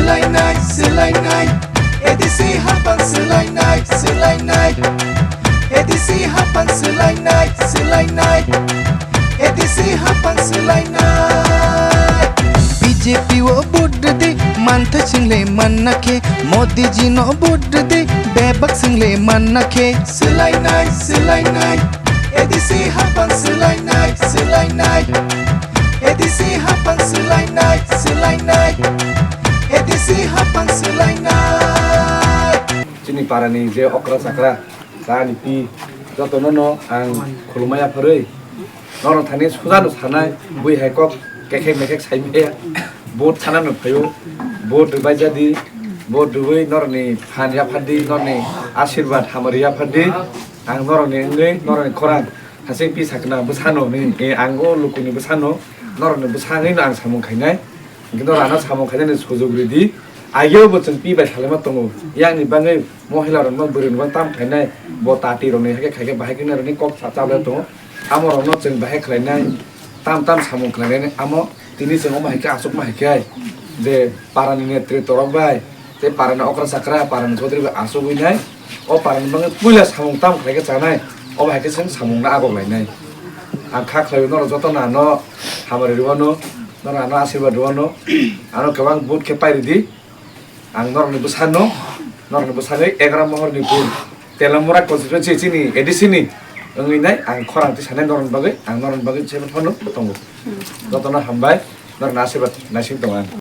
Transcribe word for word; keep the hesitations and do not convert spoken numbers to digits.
Swlainai, swlainai, A D C hapang swlainai, swlainai, A D C hapang swlainai, swlainai, A D C hapang swlainai. B J P o vote rwdi, manthai swngle manna khe, Modi ji no vote rwdi, bebak swngle manna khe. Swlainai, swlainai, A D C hapang swlainai, swlainai, A D C hapang swlainai, swlainai, A D C hapang swlainai. Chini parani je okra chakra, chani pi, jotono no ang khulumaya phwrwi. Norok thani sujano sanai, bui hai kok kekhek mekhek saimaya. Vote sanano phaio, vote rwbai jadi, vote rwui norokni phan yaphardi, norokni asirwad hamari yaphardi. Ang norokni wngwi, norokni khorang hasing pi sakna bwsano hwnwi, e, ang o lukuni bwsano, norokni bwsa hwnwino ang samung khainai. Hwnkhe norok ano samung khainani sujok ridi. Ageo bo chwng pi bai salaima tongo. Yakni bagwi mohila rokno bwrwi rokno tam khainai, bo tati rokni hakhe khaikhe bahai khe norokni kok sa chalai tongo. Amo rokno chwng bahai khlainai, tam tam samung khlainai amo tini chwng omo hai khe achukma hai khe ai. Je parani netri torok bai, tei parani okra chakra, parani chaudhuri bai achugwi nai. O parani bagwi puila samung tam khlai khe chanai, obo hai khe chwng samung no agok lainai. Ang kha khlaio norok joto no ano hamari rwano, norok ano asirwad rwano, ano kwbang vote khe pai ridi. Ang norokni bwsano, norokni bwsagwi egaroh mohorni bun Telamura constituency chini A D C ni wngwi nai ang khorang twi sanai norokni bagwi, ang norokni bagwi se phano tongo. Jotono hambai, norokni asirwad naising tongo ang.